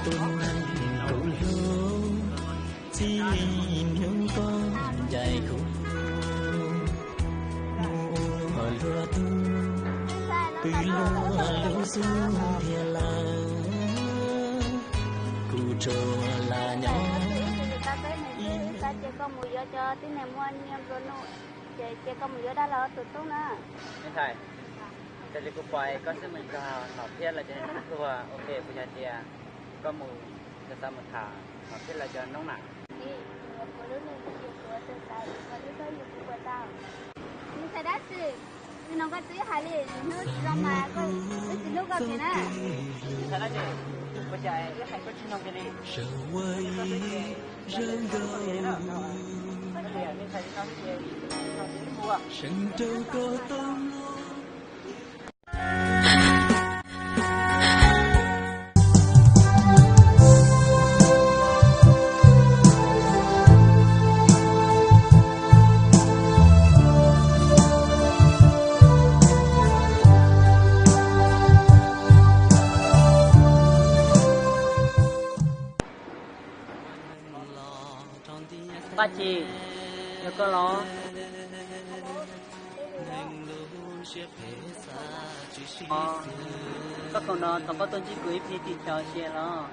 Kuv hlub txij li hnub koj ncaim kuv mus ua luag tug, pw luag lub xub ntiag lawm, kuv tsuas lam nyob. Ib xav tias koj mus yuav cov tib neeg muaj nyiaj nplua nuj, ces cia koj mus yuav dab laug ob tug tub na. Me ntxhais, raws li kuv pom koj xwb mus txog Nom Phiab lawv cov neeg tuag ua ke, puas yog tias koj mus, koj xav mus tham Nom Phiab lawv cov noob na? Me ntxhais dab tsi, no koj txiv hais li hnub tsis zoo mas wb tsis hlub koj kiag na. Me ntxhais dab tsi, ua cas wb hais koj tsis mloog kiag li? Paj Ci, yog koj los? Koj khoom no thov koj tuaj ntsib kuv ib pliag tim chaw sia los.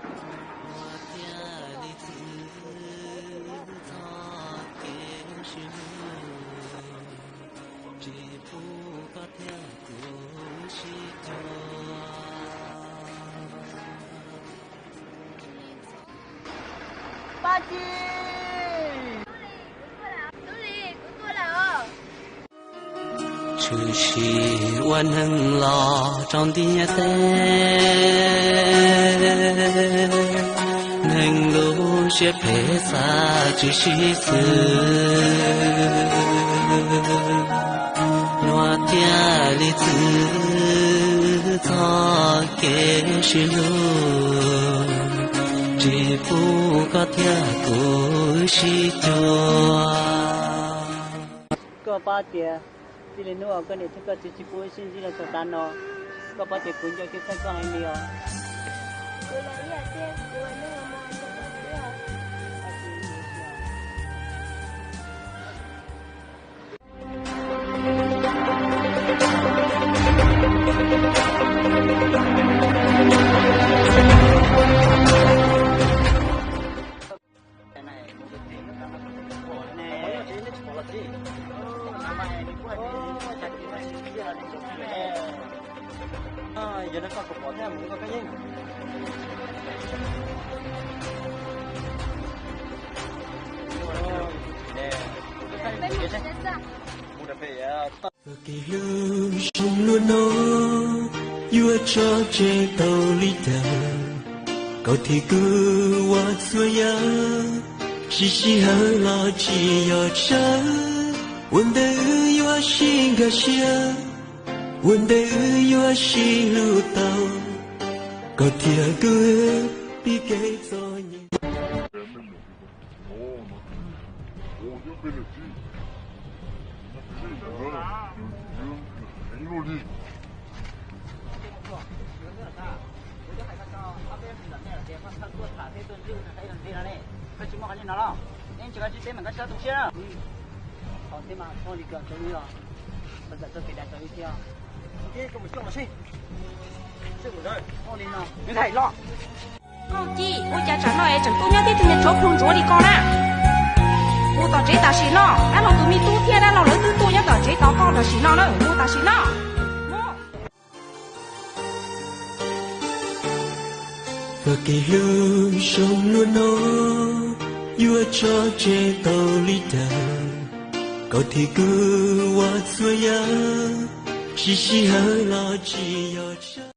Paj Ci! Tshwm sim ua neeg los rau ntiaj teb, neeg lub siab phem xav tshwm sim xwb. Nuav thiaj li txwv txoj kev sib hlub, tsis pub koj thiab kuv sib cuag. Koj paub tias txij li hnub uas koj niam thiab koj txiv tsis pub wb sib ntsib los txog tav no, koj paub tias kuv nco thiab txhawj koj heev li os. Txoj kev hlub zoo luaj no yuav tso tseg tau li cas? Koj thiab kuv ua txhua yam, sib sij hawm los tsis yog tsawg. Ua ntej wb yuav sib nkag siab, ua ntej wb yuav sib hlub tau, koj thiab kuv pib kev txom nyem. Koj Ci, ua cas tsam no es tseem tuaj nyob tib tug niag tsov plhu ntsuav li koj na? Mus tom tsev tam sim no, dab laug tus me tub thiab dab laug lawv twb tuaj nyob tom tsev tos koj tam sim no na, mus tam sim no. Txoj kev hlub zoo luaj no yuav tso tseg tau li cas? Koj thiab kuv ua txhua yam, sib sij hawm los tsis